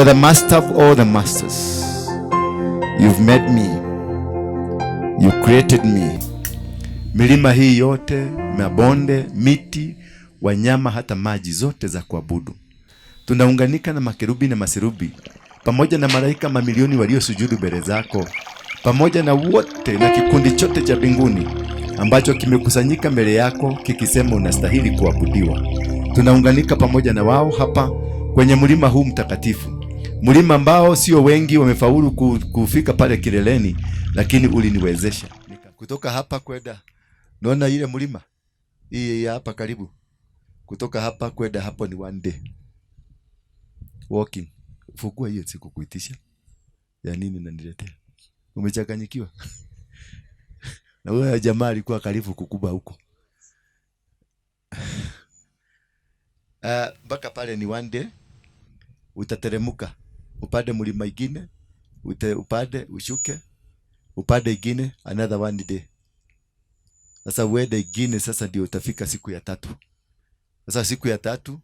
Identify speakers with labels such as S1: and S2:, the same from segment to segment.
S1: Are the master of all the masters. You've made me. You created me. Milima hii yote, mabonde, miti, wanyama, hata maji, zote za kuabudu. Tunaunganika na makerubi na maserubi pamoja na malaika mamilioni waliosujudu mbele zako, pamoja na wote na kikundi chote cha mbinguni ambacho kimekusanyika mbele yako kikisema unastahili kuabudiwa. Tunaunganika pamoja na wao hapa kwenye mlima huu mtakatifu, mlima ambao sio wengi wamefaulu kufika pale kileleni, lakini uliniwezesha kutoka hapa kwenda. Naona ile mlima hii hapa karibu, kutoka hapa kwenda hapo ni one day walking. Fungua hiyo, sikukuitisha ya nini naniletea? Umechanganyikiwa? Na huyo jamaa alikuwa karibu kukuba huko mpaka pale ni one day. Utateremuka upande mlima ingine, upande ushuke, upande ingine, another one day. Sasa uende ingine, sasa ndio utafika siku ya tatu. Sasa siku ya tatu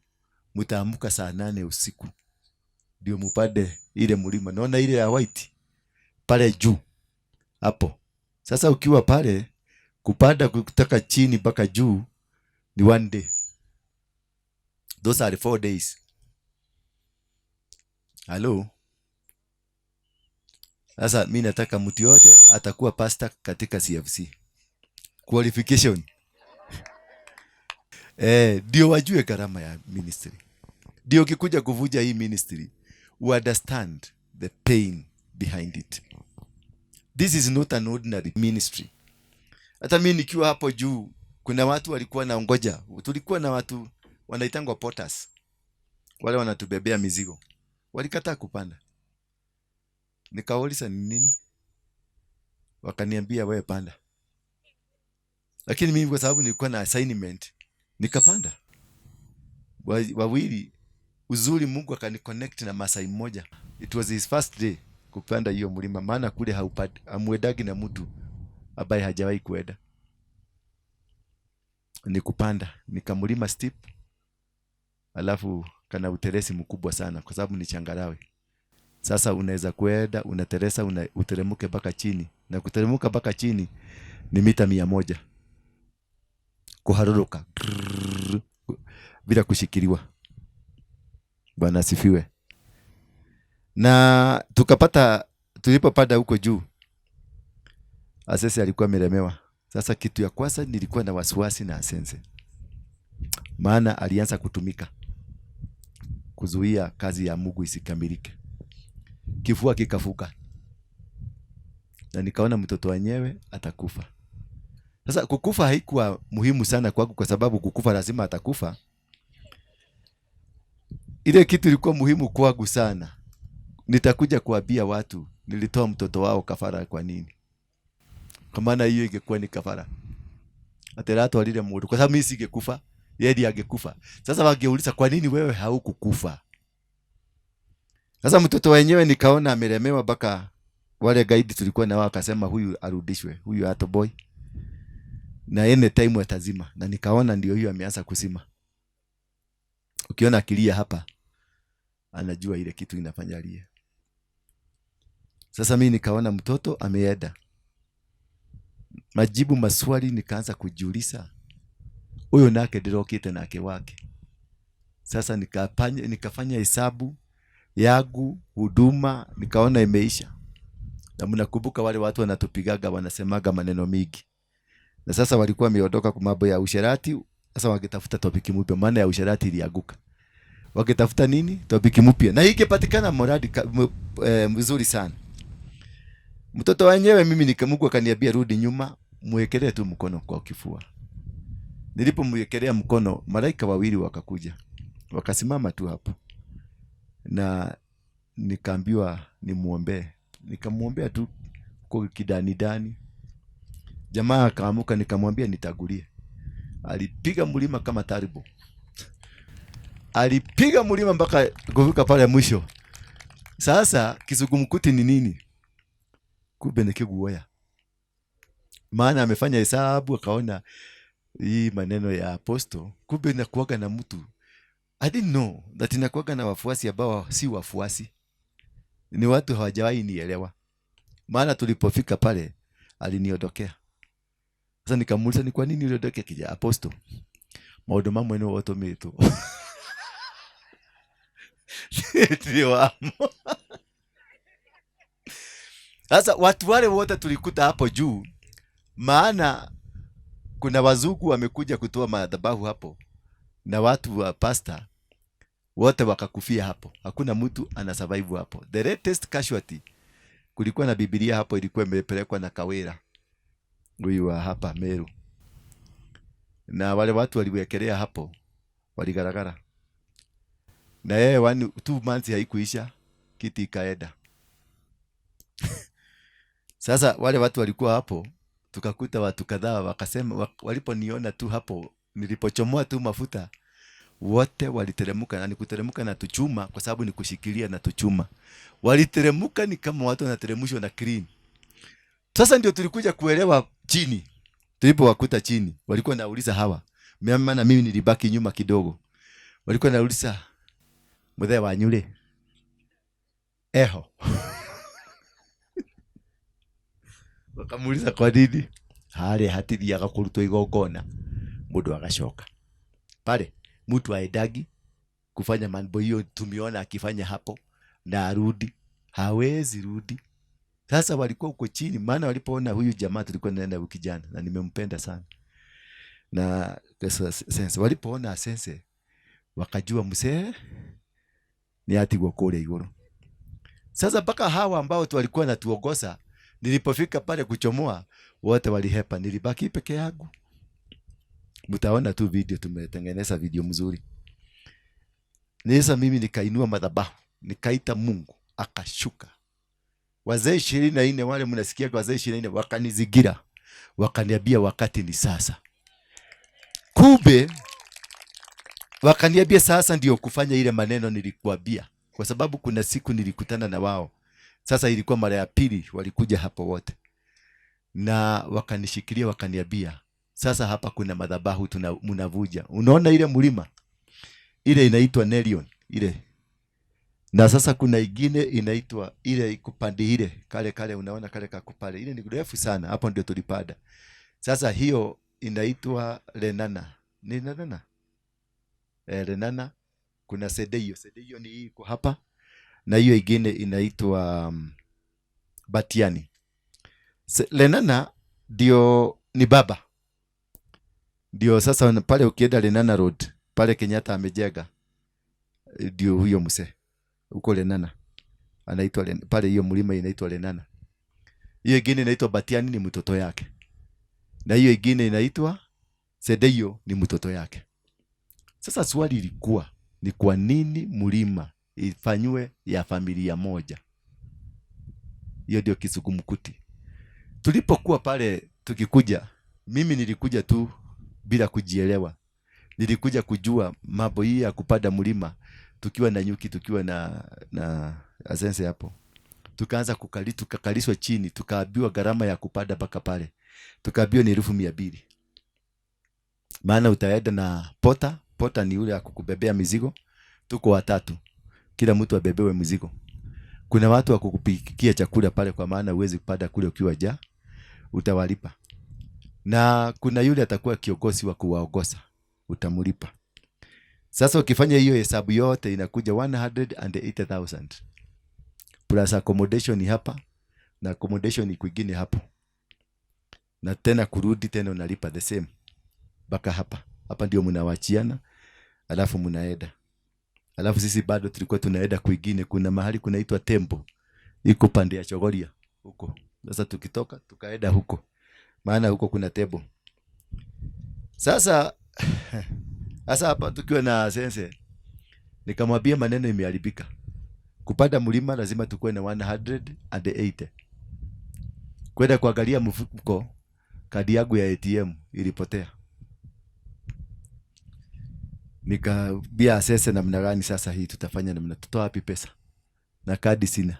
S1: mtaamka saa 8 usiku ndio mupande ile mlima. Naona ile ya white pale juu hapo. Sasa ukiwa pale, kupanda kutoka chini mpaka juu ni one day. Those are 4 days. Hello. Sasa mi nataka mtu yote atakuwa pastor katika CFC. Qualification. Ndio wajue gharama ya ministry. Ndio ukikuja kuvuja hii ministry, understand the pain behind it. This is not an ordinary ministry. Hata mi nikiwa hapo juu, kuna watu walikuwa naongoja. Tulikuwa na watu wanaitangwa porters, wale wanatubebea mizigo, walikataa kupanda. Nikawauliza ni nini, wakaniambia, "Wewe panda." Lakini mimi kwa sababu nilikuwa na assignment nikapanda. Wawili, uzuri Mungu akaniconnect na Masai mmoja. It was his first day kupanda hiyo mlima, maana kule hamuendagi na mtu ambaye hajawahi kuenda. Ni kupanda, nikamlima steep, alafu kana uteresi mkubwa sana kwa sababu ni changarawe. Sasa unaweza kuenda unateresa, uteremuke mpaka chini, na kuteremuka mpaka chini ni mita 100 kuharuruka bila kushikiliwa. Bwana asifiwe. Na tukapata, tulipopanda huko juu, Asese alikuwa amelemewa. Sasa kitu ya kwanza nilikuwa na wasiwasi na Asense, maana alianza kutumika kuzuia kazi ya Mungu isikamilike. Kifua kikafuka na nikaona mtoto wenyewe atakufa. Sasa kukufa haikuwa muhimu sana kwangu, kwa sababu kukufa lazima atakufa. Ile kitu ilikuwa muhimu kwangu sana, nitakuja kuambia watu nilitoa mtoto wao kafara kwa nini, kwa maana hiyo ingekuwa ni kafara ateratwarire mundu, kwa sababu mimi singekufa, yeye ndiye angekufa. Sasa wangeuliza, "Kwa nini wewe haukukufa?" Sasa mtoto wenyewe nikaona amelemewa mpaka wale guide tulikuwa na wao akasema huyu arudishwe, huyu atoboi na any time atazima, na nikaona ndio huyu ameanza kuzima. Ukiona akilia hapa, anajua ile kitu inafanya alie. Sasa mi nikaona mtoto ameenda. Majibu maswali nikaanza kujiuliza, huyu nake ndirokite nake wake. Sasa nikafanya hesabu yangu huduma, nikaona imeisha. Na mnakumbuka wale watu wanatupigaga wanasemaga maneno mingi, na sasa walikuwa wameondoka kwa mambo ya usherati. Sasa wakitafuta topic mpya, maana ya usherati ilianguka. Wakitafuta nini? Topic mpya, na ingepatikana moradi mzuri sana. Mtoto wenyewe mimi Mungu akaniambia, "Rudi nyuma, mwekelee tu mkono kwa kifua." Nilipomwekelea mkono, malaika wawili wakakuja wakasimama tu hapo, na nikaambiwa nimuombee. Nikamwombea tu kwa kidani dani. Jamaa akaamuka, nikamwambia nitagulie. Alipiga mlima kama taribo, alipiga mlima mpaka kufika pale mwisho. Sasa kizungumkuti ni nini? Kumbe ni kiguoya, maana amefanya hesabu akaona hii maneno ya apostle, kumbe inakuwaga na mtu. I didn't know that inakuwaga na wafuasi ambao si wafuasi. Ni watu hawajawahi nielewa, maana tulipofika pale aliniondokea. Sasa nikamuuliza, ni kwa nini uliondokea kija apostle? Maundu mamwe nĩ wotomitwo ndirĩ wamo. Sasa watu wale wote tulikuta hapo juu, maana kuna wazungu wamekuja kutoa madhabahu hapo na watu wa pasta wote wakakufia hapo, hakuna mtu ana survive hapo. The latest casualty, kulikuwa na Biblia hapo ilikuwa imepelekwa na Kawira huyu wa hapa Meru, na wale watu waliwekelea hapo waligaragara na yeye 1-2 months haikuisha, kiti ikaenda. Sasa wale watu walikuwa hapo, tukakuta watu kadhaa wakasema, waliponiona tu hapo nilipochomoa tu mafuta, wote waliteremuka, na ni kuteremuka na tuchuma, kwa sababu ni kushikilia na tuchuma. Waliteremuka ni kama watu wanateremshwa na crane. Sasa ndio tulikuja kuelewa chini, tulipowakuta chini, walikuwa nauliza hawa, maana mimi nilibaki nyuma kidogo, walikuwa nauliza muthee wanyu rĩ eho. Wakamuuliza kwa nini harĩa hatithiaga kũrutwo igongona mũndũ agacoka pale, mtu aendagi kufanya mambo hiyo tumeona akifanya hapo na arudi, hawezi rudi. Sasa walikuwa huko chini, maana walipoona huyu jamaa tulikuwa naenda wiki jana na nimempenda sana na sense, walipoona sense wakajua mzee ni atigwo kule iguru. Sasa mpaka hawa ambao tu walikuwa natuongoza, nilipofika pale kuchomoa, wote walihepa, nilibaki peke yangu. Mtaona tu video, tumetengeneza video mzuri. Nisa mimi nikainua madhabahu, nikaita Mungu, akashuka. Wazee 24 wale mnasikia wazee 24 wakanizingira, wakaniambia wakati ni sasa. Kumbe wakaniambia sasa ndio kufanya ile maneno nilikuambia, kwa sababu kuna siku nilikutana na wao. Sasa ilikuwa mara ya pili walikuja hapo wote, na wakanishikilia wakaniambia, sasa hapa kuna madhabahu mnavuja. Unaona ile mlima ile inaitwa Nelion ile, na sasa kuna ingine inaitwa ile iko pande ile kale kale, unaona kale kakupale, ile ni refu sana, hapo ndio tulipanda. Sasa hiyo inaitwa Lenana, ni Lenana Lenana. Kuna Sedeio, Sedeio ni hii iko hapa, na hiyo ingine inaitwa Batiani. Lenana ndio ni baba, ndio sasa pale ukienda Lenana Road pale Kenyatta amejenga, ndio huyo mzee huko Lenana anaitwa pale, hiyo mlima inaitwa Lenana. Hiyo ingine inaitwa Batiani ni mtoto yake, na hiyo ingine inaitwa Sedeio ni mtoto yake. Sasa swali ilikuwa ni kwa nini mlima ifanywe ya familia moja? Hiyo ndio kizungumkuti. Tulipokuwa pale tukikuja, mimi nilikuja tu bila kujielewa. Nilikuja kujua mambo hii ya kupanda mlima tukiwa na nyuki, tukiwa na asense hapo. Tukaanza tukakalishwa chini, tukaambiwa gharama ya kupanda mpaka pale. Tukaambiwa ni 200,000. Maana utaenda na pota, pota ni yule ya kukubebea mizigo. Tuko watatu, kila mtu abebewe mzigo. Kuna watu wa kukupikia chakula pale, kwa maana huwezi kupanda kule ukiwa njaa, utawalipa. Na kuna yule atakuwa kiongozi wa kuwaongoza, utamlipa. Sasa ukifanya hiyo hesabu yote inakuja 180,000 plus accommodation hapa na accommodation kwingine hapo, na tena kurudi tena unalipa the same mpaka hapa. Hapa ndio mnawachiana, alafu mnaenda. Alafu sisi bado tulikuwa tunaenda kwingine, kuna mahali kunaitwa Tembo, iko pande ya Chogoria huko. Sasa tukitoka tukaenda huko, maana huko kuna Tembo. Sasa hapa tukiwa na sense, nikamwambia maneno imeharibika. Kupanda mlima lazima tukue na 180. Kwenda kuangalia mfuko, kadi yangu ya ATM ilipotea. Nikaambia sese namna gani sasa hii tutafanya namna, tutoa wapi pesa? Na kadi sina.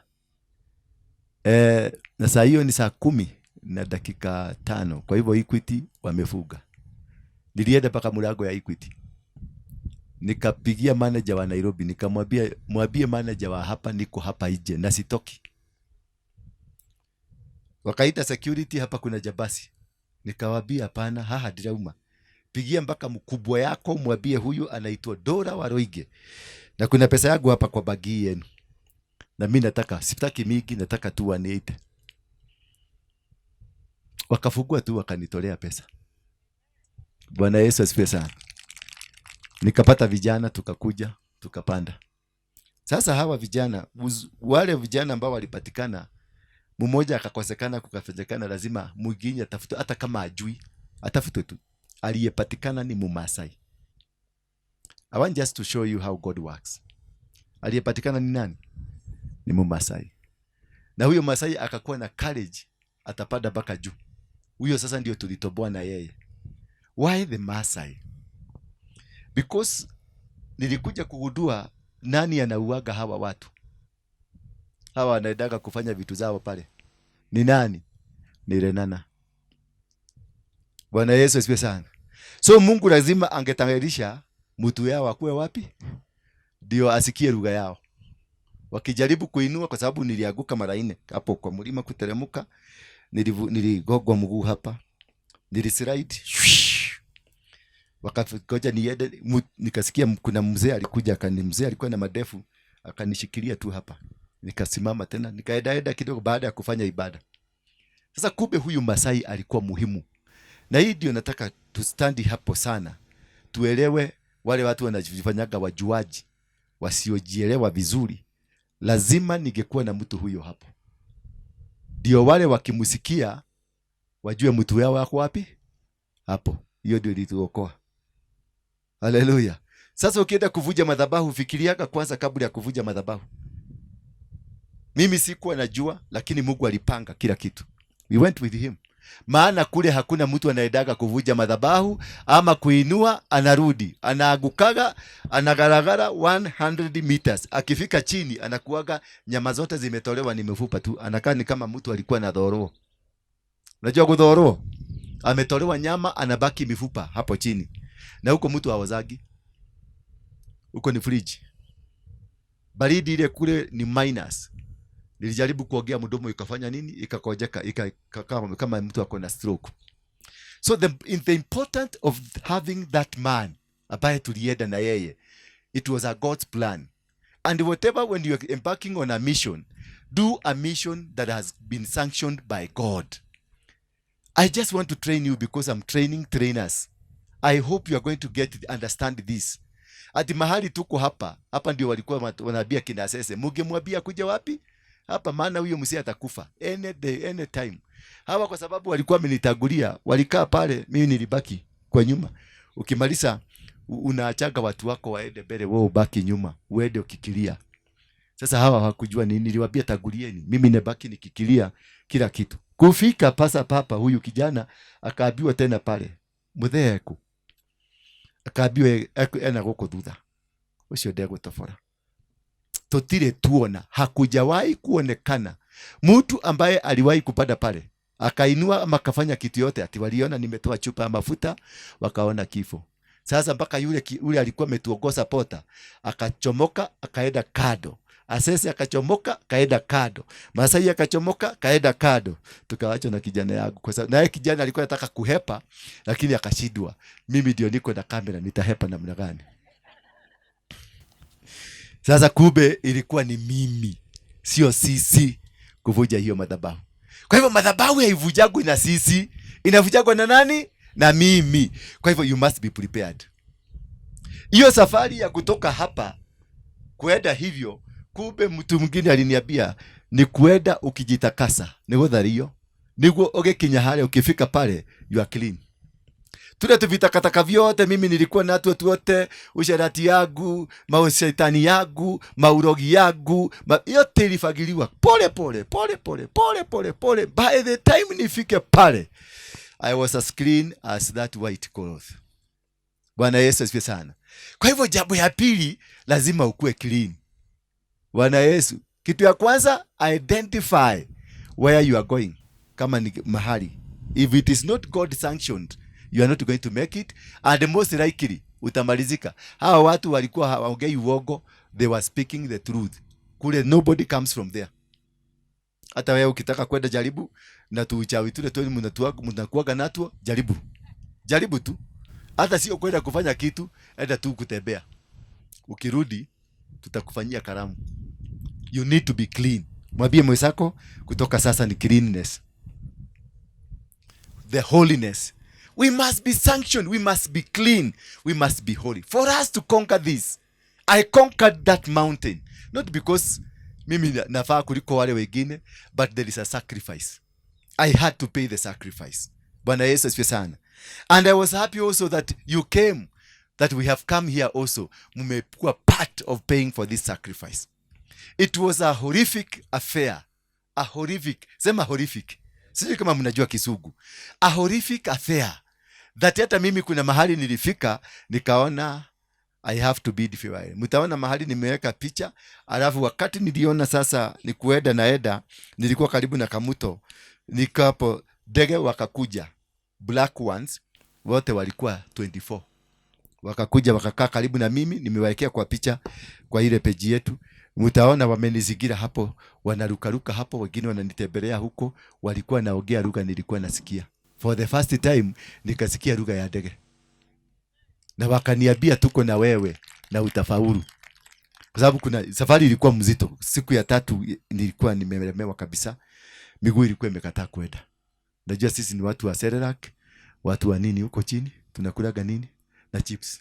S1: Na saa hiyo ni saa 10:05. Kwa hivyo Equity wamefuga. Nilienda mpaka mlango ya Equity. Nikapigia manager wa Nairobi, nikamwambia, "Mwambie manager wa hapa niko hapa nje na sitoki." Wakaita security, "Hapa kuna jabasi." Nikawambia, "Hapana, haha ndirauma. Pigia mpaka mkubwa yako, mwambie huyu anaitwa Dora Waroige na kuna pesa yangu hapa kwa bagi yenu, na mi nataka, sitaki mingi, nataka tu 180." Wakafungua tu, wakanitolea pesa. Bwana Yesu asifiwe sana. Nikapata vijana, tukakuja, tukapanda. Sasa hawa vijana, wale vijana ambao walipatikana, mmoja akakosekana, kukafanyikana lazima mwingine atafutwe, hata kama ajui, atafutwe tu. Aliyepatikana ni Mumasai. I want just to show you how God works. Aliyepatikana ni nani? Ni Mumasai. Na huyo Masai akakuwa na courage, atapanda mpaka juu. Huyo sasa ndio tulitoboa na yeye. Why the Masai? Because nilikuja kugundua nani anauaga hawa watu. Hawa wanaendaga kufanya vitu zao pale ni nani? Ni Lenana. Bwana Yesu asifiwe sana. So Mungu lazima angetayarisha mtu yao akuwe wapi, ndio asikie lugha yao wakijaribu kuinua, kwa sababu nilianguka mara nne hapo kwa mlima kuteremuka, niligongwa mguu hapa, nilislide, wakagoja niende, nikasikia kuna mzee alikuja mzee alikuwa na madefu, akanishikilia tu hapa, nikasimama tena, nikaendaenda kidogo baada ya kufanya ibada. Sasa kumbe huyu Masai alikuwa muhimu, na hii ndio nataka tustandi hapo sana, tuelewe wale watu wanajifanyaga wajuaji wasiojielewa vizuri. Lazima ningekuwa na mtu huyo hapo, ndio wale wakimsikia wajue mtu yao ako wapi hapo. Hiyo ndio ilituokoa. Haleluya! Sasa ukienda kuvuja madhabahu, fikiriaga kwanza kabla ya kuvuja madhabahu. Mimi sikuwa najua, lakini Mungu alipanga kila kitu. We went with him, maana kule hakuna mtu anaendaga kuvuja madhabahu ama kuinua, anarudi anaagukaga, anagaragara 100 meters. Akifika chini anakuaga nyama zote zimetolewa, ni mifupa tu, anakaa ni kama mtu alikuwa na dhoro. Unajua kudhoro, ametolewa nyama, anabaki mifupa hapo chini, na huko mtu hawazagi, huko ni fridge. Baridi ile kule ni minus. Nilijaribu kuongea, mdomo ikafanya nini, ikakojeka, kama mtu ako na stroke. So the important of having that man ambaye tulienda na yeye, it was a God's plan. And whatever, when you are embarking on a mission, do a mission that has been sanctioned by God. I just want to train you because I'm training trainers. I hope you are going to get understand this. Ati mahali tuko hapa hapa ndio walikuwa wanaambia kina Sese, mungemwambia kuja wapi hapa, maana huyo msee atakufa any day, any time. Hawa kwa sababu walikuwa wamenitangulia, walikaa pale, mimi nilibaki kwa nyuma. Ukimaliza unaachaga watu wako waende mbele, wewe ubaki nyuma, uende ukikilia. Sasa hawa hawakujua nini, niliwaambia tangulieni, mimi nabaki nikikilia kila kitu. Kufika pasa papa, huyu kijana akaambiwa tena pale, muthee eku akaambiwa ena gũkũ thutha ũcio ndegũtobora. Tutire tuona, hakujawahi kuonekana mtu ambaye aliwahi kupanda pale akainua ama akafanya kitu yote, ati waliona nimetoa chupa ya mafuta, wakaona kifo. Sasa mpaka yule alikuwa ametuongoza pota akachomoka, akaenda kado. Asese akachomoka, kaenda kado. Masai akachomoka, kaenda kado. Tukawachwa na kijana yangu, kwa sababu naye kijana alikuwa anataka kuhepa, lakini akashindwa. Mimi ndio niko na kamera, nitahepa namna gani? Sasa kumbe ilikuwa ni mimi, sio sisi kuvuja hiyo madhabahu. Kwa hivyo madhabahu haivujagwi na sisi, inavujagwa na nani? Na mimi. Kwa hivyo you must be prepared. Hiyo safari ya kutoka hapa kwenda hivyo, kumbe mtu mwingine aliniambia ni kwenda ukijitakasa, nĩ gũthario niguo ũgĩkinya harĩa, ukifika pale you are clean. Tule tuvitakataka vyote mimi nilikuwa natwo tuote, usherati yangu, maushetani yangu, maurogi yangu, yote ilifagiliwa pole pole pole pole pole pole pole. By the time nifike pale, I was as clean as that white cloth. Bwana Yesu asifiwe sana. Kwa hivyo jambo ya pili, lazima ukuwe clean. Bwana Yesu, kitu ya kwanza, identify where you are going. Kama ni mahali, if it is not God sanctioned, you are not going to make it, and most likely Utamalizika. Hawa watu walikuwa hawaongei uongo, they were speaking the truth. Kule nobody comes from there. Hata wewe ukitaka kwenda jaribu na tuuchawi tule tu mnakuaga natwo, jaribu. Jaribu tu. Hata sio kwenda kufanya kitu, enda tu kutembea. Ukirudi tutakufanyia karamu. You need to be clean. Mwambie mwenzako kutoka sasa ni cleanness. The holiness. We must be sanctioned. We must be clean. We must be holy. For us to conquer this. I conquered that mountain. Not because mimi nafaa kuliko wale wengine, but there is a sacrifice. I had to pay the sacrifice. Bwana Yesu asifiwe sana. And I was happy also that you came, that we have come here also. Mmekuwa part of paying for this sacrifice. It was a horrific affair. A horrific, sema horrific. Sijui kama mnajua Kisugu. A horrific affair. That hata mimi kuna mahali nilifika nikaona I have to bid farewell. Mtaona mahali nimeweka picha, alafu wakati niliona sasa ni kuenda naenda, nilikuwa karibu na kamuto, nikapo ndege wakakuja, black ones, wote walikuwa 24. Wakakuja wakakaa karibu na mimi, nimewawekea kwa picha kwa ile peji yetu. Mtaona wamenizingira hapo, wanarukaruka hapo, wengine wananitembelea huko, walikuwa naongea lugha nilikuwa nasikia. For the first time nikasikia lugha ya ndege, na wakaniambia tuko na wewe na utafaulu, kwa sababu kuna safari ilikuwa mzito. Siku ya tatu nilikuwa nimelemewa kabisa, miguu ilikuwa imekataa kwenda. Najua sisi ni watu wa Cerelac, watu wa nini huko chini, tunakulaga nini na chips.